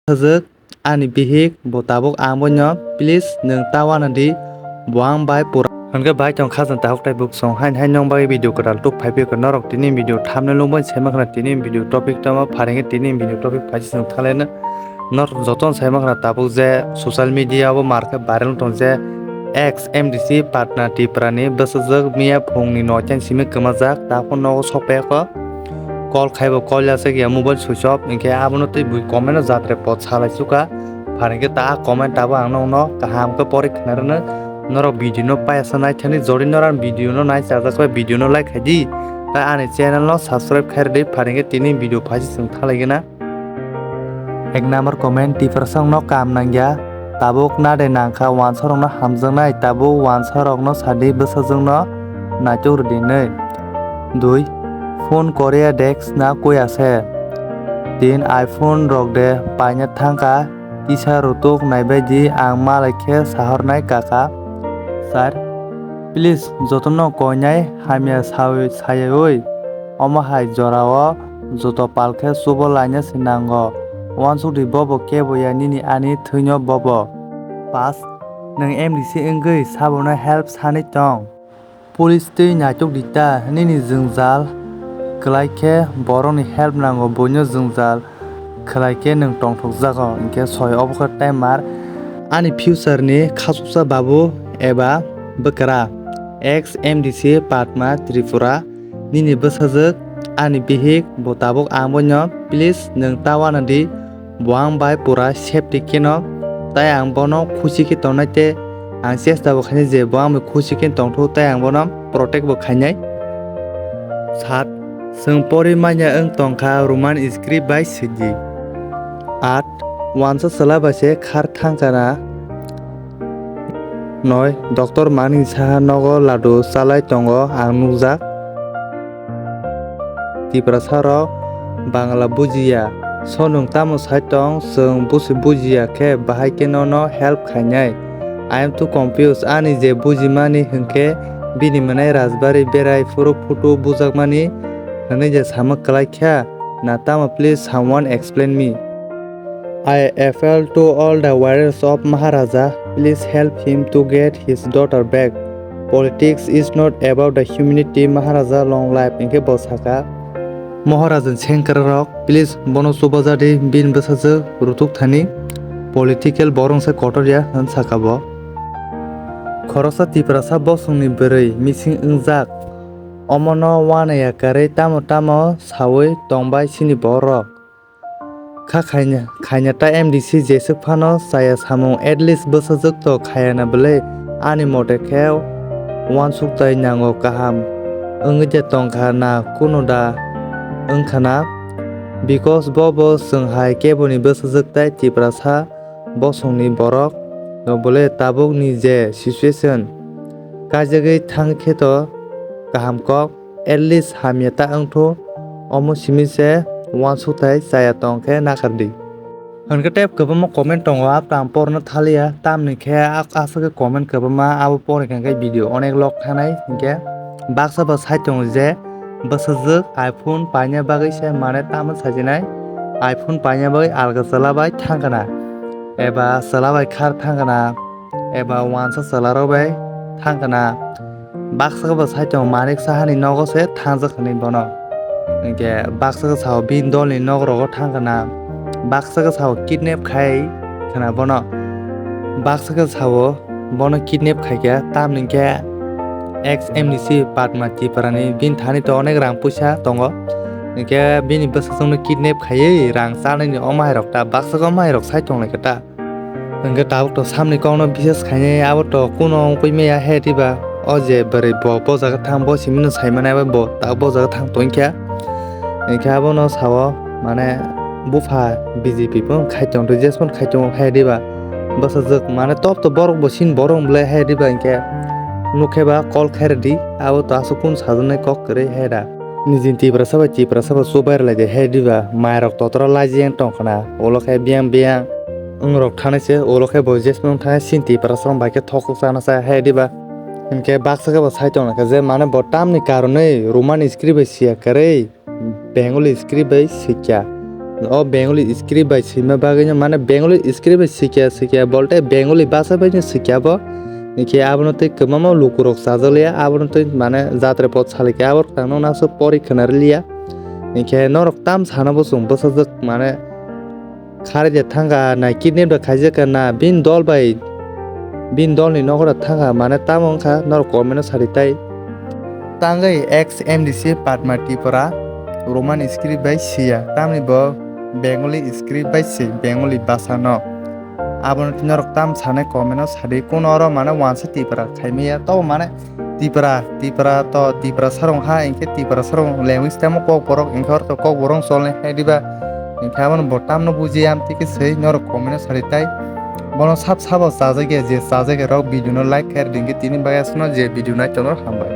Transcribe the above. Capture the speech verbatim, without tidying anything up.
sajwk ani bihik, bo tabuk ang boino, please nwng ta uanadi, bo ang bai pura. Hwnkhe bai tong khajang tabuk tei buk song hain hain nwng bagwi video kwtal tuk phai phiyokha norok tini video thumbnail o bai saimakhna tini video topic tamo pharingkhe tini video topic phaising thanglaina. Norok jotono saimakhna tabuk je social media o mar khe viral tong je ex M D C Patna Tripura ni bwsajwk miya phungni noitani simi kwmajak, tabuk nogo sokphaikha. Call khaibo call yasakya mobile switch off, hinkhe abono tei bui comment o jatre pot salai sukha. Pharingkhe ta comment abo ang nokno kaham khe pori khna rwno. Norok video no payasa naithani, jodi norok video no nai chajak khe video no like khaidi. Ta ani channel no subscribe khairwdi, pharingkhe tini video phaising thanglaigwna. Ek number comment, Tiprasarokno kaam nangya, tabuk nade nangkha wansarokno hamjaknai, tabuk wansarokno sadi bwsajwkno naitok rwdi hinwi. Dui, phone Korea desk na koi ase. Tin, iPhone rok de paina thangkha, kisa rutuk naibaidi ang malai khe sahornai kaka. Sir, please jotono koinai hamya sawi sayaiwi. Omo hai jorao joto pal khe chubo laina se nango. Uansukdi bobo kebo ya nini ani thwino bobo. Pass, nwng M D C wngwi sabono help sanwi tong. Police twi naitok di ta, nini jwngjal kwlai khe borokni help nango, buino jwngjal khwlai khe nwng tongthokjago, hinkhe soi obo khe timer. Ani future ni khachuksa babu eba bwkra, ex M D C Patma Tripura, nini bwsajwk ani bihik, bo tabuk ang boino, please nwng ta uanadi, bo ang bai pura safety kheno, tai ang bono khusi khe tongnai tei ang chesta bo khainai je bo ang bai khusi khe tongthok tai ang bono protect bo khainai. Sat, chwng pori manya wng tongkha Roman script bai swidi. At, wansa chwla bai se khar thangkha na. Noi, doctor mani saha nogo ladu chalai tongo ang nukjak. Tiprasa rok Bangla bujiya, so nwng tamo sai tong, chwng busi bujiya khe bahai khe nono help khainai. I am too confused, ani je bujimani hwnkhe bini mwnai Rajbari berai phuru photo bujakmani hwnwi je sama kwlai kha na tamo, please someone explain me. I appeal to all the warriors of Maharaja, please help him to get his daughter back. Politics is not about the humanity, Maharaja long life, hinkhe bo saka. Maharaja ni sengkrak rok, please bono chubajadi, bini bwsajwk rutuk thani, political borok se kotor ya, hwn saka bo. Khoroksa Tiprasa bosongni bwrwi mising wngjak, omono uanaiya kwrwi tamo tamo sawi tongbai chini borok. Kha khaina, khaina ta M D C jeswk phano chaya samung, at least bwsajwk to khayana bwle, ani mote khe uansuk tai nango kaham wngwi de tongkha na kuno da wngkha na, because bo bo chwng hai keboni bwsajwk tai Tiprasa bosongni borok no bwle tabukni je situation kaijagwi thang khe to kaham kok. At least hamya ta wngthu, omo simi se uansukthai chaya tong khe nakardi. Hwnkhe tei kwbangma comment tongo, abo ang porno thaliya, tamni khe aswk khe comment kwbangma abo porikha khe video onek log thanai, hinkhe baksa bo sai tongo je bwsajwk iPhone paina bagwi se mane tamo sajinai, iPhone paina bagwi alga chwla bai thangkha na, eba chwla bai khar thangkha na, eba uansa chwla rok bai thangkha na. Baksa khe bo sai tongo, Manik Sahani nogo se thangjak hinwi bono. Hinkhe baksa khe sao bini dolni nok rogo thangkha na. Baksa khe sao kidnap khai khna bono. Baksa khe sao bono kidnap khaikha, tamni hinkhe ex M D C Padma Tripurani bini thani to onek rang puisa tongo. Hinkhe bini bwsajwkno kidnap khaiwi rang chanani omo hai rok ta, baksa khe omo hai rok sai tonglaikha ta. Hwnkhe tabuk to samni kokno bises khainai, abo to kuno wngwi maya he diba? O je bwrwi bo, bo jaga thang, bo simino saimani abo bo tabuk bo jaga thang tongkha. Hinkhe abono sao, mane, bupha B J P bo khai tongtwi, jesmon khai tongo he diba? Bwsajwk, mane, top to borok bo sin borok wng bwlai he diba? Hinkhe nukhe ba call khairwdi, abo to aswk kun sajaknai kok kwrwi he da. Nijini Tiprasa bai Tiprasa bo chubai rwlai de he diba, mairok totra laijiyang tongkhna, ulo khe biyang biyang wng rok thanai se, ulo khe bo jesmung thanai sin Tiprasa rok bai khe thok thok chana cha he diba. Hinkhe baksa khe bo sai tonglaikha je mane bo tamni karonwi Roman script bai siya kwrwi Bengali script bai sikya. O Bengali script bai swima bagwi no, mane Bengali script bai sikya sikya bolte Bengali bhasha bai no sikya bo. Hinkhe abono tei kwbangma lukurok chajakliya, abono tei mane jatra pot salikya, abo tangno naso pori khwnariliya. Hinkhe norok tam sana bo chwng bwsajwk mane kharide thangkha na kidnap da khaijakha na bini dol bai bini dolni nogo da thangkha mane tamo wngkha norok comment o sadi tai. Tangwi ex M D C Padma Tripura Roman script bai siya, tamni bo Bengali script bai si Bengali bhasha no. Abono norok tam sanai comment o sadi, kuno oro mane wansa Tripura khaimaya, tobo mane Tripura, Tripura to Tripura sarong ha, hinkhe Tripura sarong language tamo kok borok, hinkhe oro to kok borok cholnai hai diba, hinkhe abono bo tamno bujiya, amtwi khe swi norok comment o sadi tai. Bono sab sabo chajakya, je chajakya rok video no like khe ring khe tini bagwi aswkno je video nai tongo hambai.